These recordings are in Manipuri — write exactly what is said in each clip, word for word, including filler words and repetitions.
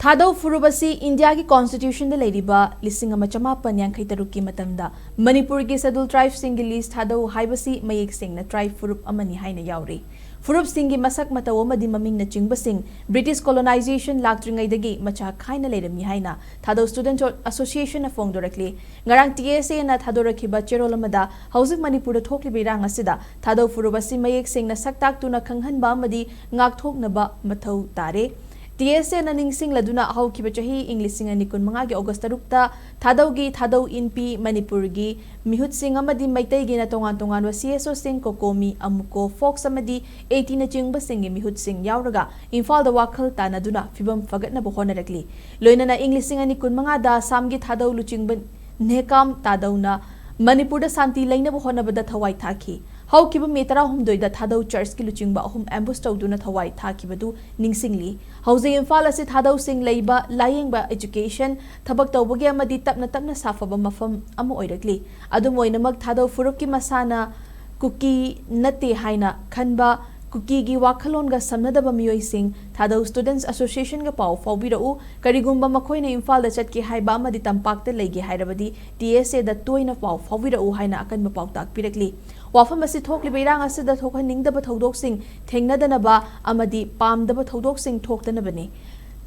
ꯊꯥꯗꯧ ꯐꯨꯔꯨꯞ ꯑꯁꯤ ꯏꯟꯗꯤꯌꯥꯒꯤ ꯀꯣꯟꯁꯇꯤꯇ꯭ꯌꯨꯁꯟꯗ ꯂꯩꯔꯤꯕ ꯂꯤꯁꯤꯡ ꯑꯃ ꯆꯃꯥꯄꯟ ꯌꯥꯡꯈꯩ ꯇꯔꯨꯛꯀꯤ ꯃꯇꯝꯗ ꯃꯅꯤꯄꯨꯔꯒꯤ ꯁꯦꯗꯨꯜ ꯇ꯭ꯔꯥꯏꯕꯁꯤꯡꯒꯤ ꯂꯤꯁ ꯊꯥꯗꯧ ꯍꯥꯏꯕꯁꯤ ꯃꯌꯦꯛ ꯁꯦꯡꯅ ꯇ꯭ꯔꯥꯏꯕ ꯐꯨꯔꯨꯞ ꯑꯃꯅꯤ ꯍꯥꯏꯅ ꯌꯥꯎꯔꯤ꯫ ꯐꯨꯔꯨꯞꯁꯤꯡꯒꯤ ꯃꯁꯛ ꯃꯇꯧ ꯑꯃꯗꯤ ꯃꯃꯤꯡꯅꯆꯤꯡꯕꯁꯤꯡ ꯕ꯭ꯔꯤꯇꯤꯁ ꯀꯣꯂꯣꯅꯥꯏꯖꯦꯁꯟ ꯂꯥꯛꯇ꯭ꯔꯤꯉꯩꯗꯒꯤ ꯃꯆꯥ ꯈꯥꯏꯅ ꯂꯩꯔꯝꯃꯤ ꯍꯥꯏꯅ ꯊꯥꯗꯧ ꯁ꯭ꯇꯨꯗꯦꯟꯠ ꯑꯦꯁꯣꯁꯤꯌꯦꯁꯟꯅ ꯐꯣꯡꯗꯣꯔꯛꯂꯤ꯫ ꯉꯔꯥꯡ ꯇꯤ ꯑꯦꯁ ꯑꯦꯅ ꯊꯥꯗꯣꯔꯛꯈꯤꯕ ꯆꯦꯔꯣꯜ ꯑꯃꯗ ꯍꯧꯖꯤꯛ ꯃꯅꯤꯄꯨꯔꯗ ꯊꯣꯛꯂꯤꯕ ꯏꯔꯥꯡ ꯑꯁꯤꯗ ꯊꯥꯗꯧ ꯐꯨꯔꯨꯞ ꯑꯁꯤ ꯃꯌꯦꯛ ꯁꯦꯡꯅ ꯁꯛ ꯇꯥꯛꯇꯨꯅ ꯈꯪꯍꯟꯕ ꯑꯃꯗꯤ ꯉꯥꯛꯊꯣꯛꯅꯕ ꯃꯊꯧ ꯇꯥꯔꯦ꯫ ꯇꯤ ꯑꯦꯁ ꯑꯦꯅ ꯅꯤꯡꯁꯤꯡꯂꯗꯨꯅ ꯍꯧꯈꯤꯕ ꯆꯍꯤ ꯏꯪ ꯂꯤꯁꯤꯡ ꯑꯅꯤ ꯀꯨꯟꯃꯉꯥꯒꯤ ꯑꯣꯒꯁ ꯇꯔꯨꯛꯇ ꯊꯥꯗꯧꯒꯤ ꯊꯥꯗꯧ ꯏꯟꯄꯤ ꯃꯅꯤꯄꯨꯔꯒꯤ ꯃꯤꯍꯨꯠꯁꯤꯡ ꯑꯃꯗꯤ ꯃꯩꯇꯩꯒꯤꯅ ꯇꯣꯉꯥꯟ ꯇꯣꯉꯥꯟꯕ ꯁꯤ ꯑꯦꯁ ꯑꯣꯁꯤꯡ, ꯀꯣꯀꯣꯃꯤ, ꯑꯃꯨꯀꯣ, ꯐꯣꯛꯁ ꯑꯃꯗꯤ ꯑꯦꯇꯤꯅꯆꯤꯡꯕꯁꯤꯡꯒꯤ ꯃꯤꯍꯨꯠꯁꯤꯡ ꯌꯥꯎꯔꯒ ꯏꯝꯐꯥꯜꯗ ꯋꯥꯈꯜ ꯇꯥꯅꯗꯨꯅ ꯐꯤꯕꯝ ꯐꯒꯠꯅꯕ ꯍꯣꯠꯅꯔꯛꯂꯤ꯫ ꯂꯣꯏꯅꯅ ꯏꯪ ꯂꯤꯁꯤꯡ ꯑꯅꯤ ꯀꯨꯟꯃꯉꯥꯗ ꯑꯁꯥꯝꯒꯤ ꯊꯥꯗꯧ ꯂꯨꯆꯤꯡꯕ ꯅꯦꯍꯀꯥꯝ ꯇꯥꯗꯧꯅ ꯃꯅꯤꯄꯨꯔꯗ ꯁꯥꯟꯇꯤ ꯂꯩꯅꯕ ꯍꯣꯠꯅꯕꯗ ꯊꯋꯥꯏ ꯊꯥꯈꯤ꯫ ꯍꯧꯈꯤꯕ ꯃꯦ ꯇꯔꯥꯍꯨꯝꯗꯣꯏꯗ ꯊꯥꯗꯧ ꯆꯔꯆꯀꯤ ꯂꯨꯆꯤꯡꯕ ꯑꯍꯨꯝ ꯑꯦꯝꯕꯨꯁ ꯇꯧꯗꯨꯅ ꯊꯋꯥꯏ ꯊꯥꯈꯤꯕꯗꯨ ꯅꯤꯡꯁꯤꯡꯂꯤ꯫ ꯍꯧꯖꯤꯛ ꯏꯝꯐꯥꯜ ꯑꯁꯤ ꯊꯥꯗꯧꯁꯤꯡ ꯂꯩꯕ, ꯂꯥꯌꯦꯡꯕ, ꯑꯦꯖꯨꯀꯦꯁꯟ, ꯊꯕꯛ ꯇꯧꯕꯒꯤ ꯑꯃꯗꯤ ꯇꯞꯅ ꯇꯞꯅ ꯁꯥꯐꯕ ꯃꯐꯝ ꯑꯃ ꯑꯣꯏꯔꯛꯂꯤ꯫ ꯑꯗꯨꯝ ꯑꯣꯏꯅꯃꯛ, ꯊꯥꯗꯧ ꯐꯨꯔꯨꯞꯀꯤ ꯃꯁꯥꯅ ꯀꯨꯀꯤ ꯅꯠꯇꯦ ꯍꯥꯏꯅ ꯈꯟꯕ, ꯀꯨꯀꯤꯒꯤ ꯋꯥꯈꯜꯂꯣꯟꯒ ꯁꯝꯅꯗꯕ ꯃꯤꯑꯣꯏꯁꯤꯡ ꯊꯥꯗꯧ ꯁ꯭ꯇꯨꯗꯦꯟꯠꯁ ꯑꯦꯁꯣꯁꯤꯌꯦꯁꯟꯒ ꯄꯥꯎ ꯐꯥꯎꯕꯤꯔꯛꯎ꯫ ꯀꯔꯤꯒꯨꯝꯕ ꯃꯈꯣꯏꯅ ꯏꯝꯐꯥꯜꯗ ꯆꯠꯀꯦ ꯍꯥꯏꯕ ꯑꯃꯗꯤ ꯇꯝꯄꯥꯛꯇ ꯂꯩꯒꯦ ꯍꯥꯏꯔꯕꯗꯤ ꯇꯤ ꯑꯦꯁ ꯑꯦꯗ ꯇꯣꯏꯅ ꯄꯥꯎ ꯐꯥꯎꯕꯤꯔꯛꯎ ꯍꯥꯏꯅ ꯑꯀꯟꯕ ꯄꯥꯎꯇꯥꯛ ꯄꯤꯔꯛꯂꯤ꯫ ꯋꯥꯐꯝ ꯑꯁꯤ ꯊꯣꯛꯂꯤꯕ ꯏꯔꯥꯡ ꯑꯁꯤꯗ ꯊꯣꯛꯍꯟꯅꯤꯡꯗꯕ ꯊꯧꯗꯣꯛꯁꯤꯡ ꯊꯦꯡꯅꯗꯅꯕ ꯑꯃꯗꯤ ꯄꯥꯝꯗꯕ ꯊꯧꯗꯣꯛꯁꯤꯡ ꯊꯣꯛꯇꯅꯕꯅꯤ꯫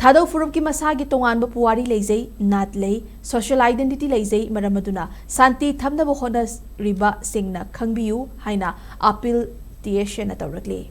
ꯊꯥꯗꯧ ꯐꯨꯔꯨꯞꯀꯤ ꯃꯁꯥꯒꯤ ꯇꯣꯉꯥꯟꯕ ꯄꯨꯋꯥꯔꯤ ꯂꯩꯖꯩ, ꯅꯥꯠ ꯂꯩ, ꯁꯣꯁꯤꯌꯦꯜ ꯑꯥꯏꯗꯦꯟꯇꯤꯇꯤ ꯂꯩꯖꯩ꯫ ꯃꯔꯝ ꯑꯗꯨꯅ ꯁꯥꯟꯇꯤ ꯊꯝꯅꯕ ꯍꯣꯠꯅꯔꯤꯕꯁꯤꯡꯅ ꯈꯪꯕꯤꯌꯨ ꯍꯥꯏꯅ ꯑꯥꯄꯤꯜ ꯇꯤ ꯑꯦꯁ ꯑꯦꯅ ꯇꯧꯔꯛꯂꯤ꯫